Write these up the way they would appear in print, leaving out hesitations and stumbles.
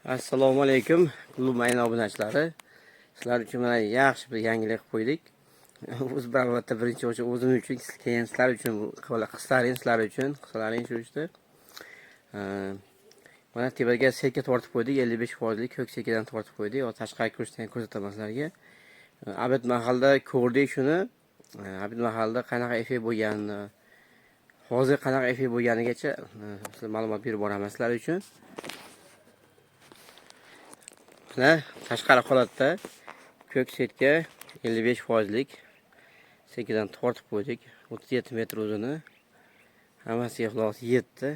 Assalomu alaykum klub mayin obunachilari. Sizlar uchun mana yaxshi bir yangilik qo'ydik. O'z bir albatta birinchi o'sha o'zim uchun, keyin sizlar uchun qizlaring sizlar uchun, qizlaring shu ishda. Mana tepaga setka tortib qo'ydik, 55%lik ko'k setkadan tortib qo'ydik. O tashqari ko'rsatgan ko'rsataman sizlarga. Abid mahalda ko'rdik shuni. Abid mahalda qanaqa effekt bo'lganini, hozir qanaqa effekt bo'lganigacha sizlar ma'lumot berib boraman sizlar uchun. Mana tashqari holatda ko'k setka 55%lik setkadan tortib qo'ydik. 37 metr uzuni. Hammasiga xulosa yetdi.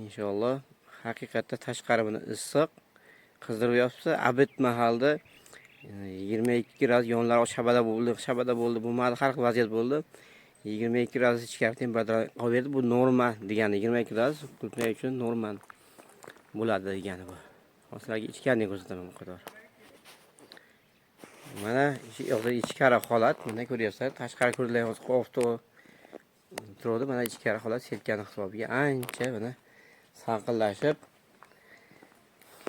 Inshaalloh haqiqatda tashqari buni issiq qizdirib yotibdi. Abid mahalda 22 gradus yonlar shabada bo'ldi, shabada bo'ldi, bo'lmadi, har xil vaziyat bo'ldi. 22 gradus ichkari temperatura qolib berdi. Bu norma degani 22 gradus qulupnay uchun norma bo'ladi degani bu. Hozir sizlarga ichkarini ko'rsataman bu qadar. Mana yoqda ichkari holat, mana ko'ryapsizlar. Tashqari ko'rilgan hozir oftob turadi. Mana ichkari holat setkani hisobiga ancha mana salqinlashib,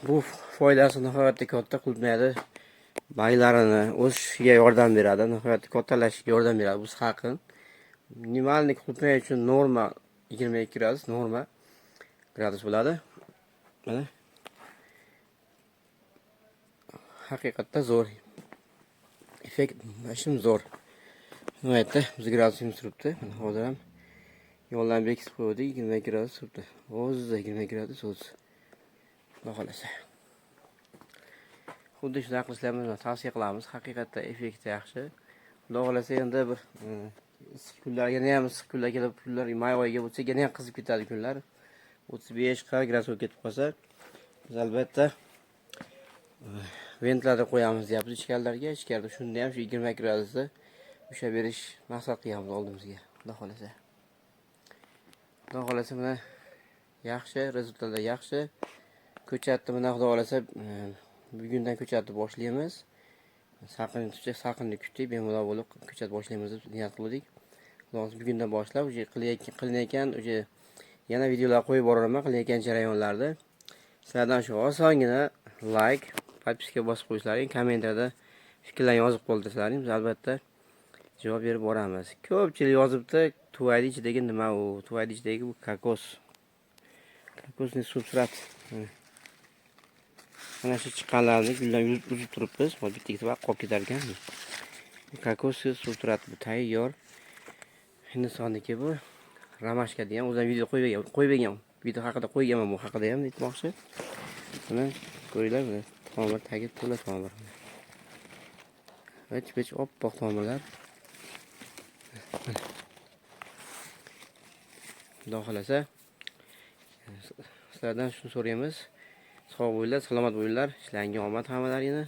bu foydasi nihoyatda katta. Qulupnayni barglarini o'sishiga yordam beradi, nihoyatda kattalashishiga yordam beradi bu salqin. Minimalniy qulupnay uchun norma 22 gradus norma gradus bo'ladi. Mana haqiqatda zo'r. Effekt mashim zo'r. Nihoyatda biz gradusimiz turibdi. Mana hozir ham yo'ldan bekitib qo'ydik, 22 gradus turibdi. O'zida 22 gradus o'zi. Xudo xolasa. Xuddi shunaqa qilishlarni tavsiya qilamiz. Haqiqatda effekti yaxshi. Xudo xolasa endi bir issiq kunlar, yana ham issiq kunlar kelib, kunlar may oyiga bo'lsa yana ham qizib ketadi kunlar. 35-40 gradus bo'lib ketib qolsa, biz albatta ventilyator qo'yamiz deyapmiz ichkarilarga. Ichkarida shunda ham shu 22 gradusda ushlab berish maqsad qilganmiz oldimizga. Xudo xolasa. Xudo xolasa mana yaxshi, rezultatlar yaxshi. Ko'chatni mana xudo xolasa bugundan ko'chatni boshlaymiz. Salqin tushsa salqinni kutdik, bemalol bo'lib ko'chat boshlaymiz deb niyat qildik. Xudo xolasa bugundan boshlab уже qilinayotgan уже yana videolar qo'yib boraman qilinayotgan jarayonlarni. Sizlardan shu osongina like, подписка bosib qo'yishlaring, kommentariyada fikrlarni yozib qoldirsalaring, biz albatta javob berib boramiz. Ko'pchilik yozibdi, tuvayni ichidagi nima u? Tuvayni ichidagi bu kokos. Kokosni substrat. Mana shu chiqqanlarni guldan uzib turibmiz. Hozir bitta ikkita qolib ketar ekan. Kokos substrat bu tayyor. Hindistonniki bu. Romashka degan o'zim video qo'yib bergan. Video haqida qo'yganman, bu haqida ham aytmoqchi. Mana ko'ringlar, mana tomir tagi to'la tomir. Hech oppoq tomirlar. Xudo xolasa sizlardan shuni so'raymiz. Sog' bo'linglar, salomat bo'linglar. Ishlaringga omad hammalaringni.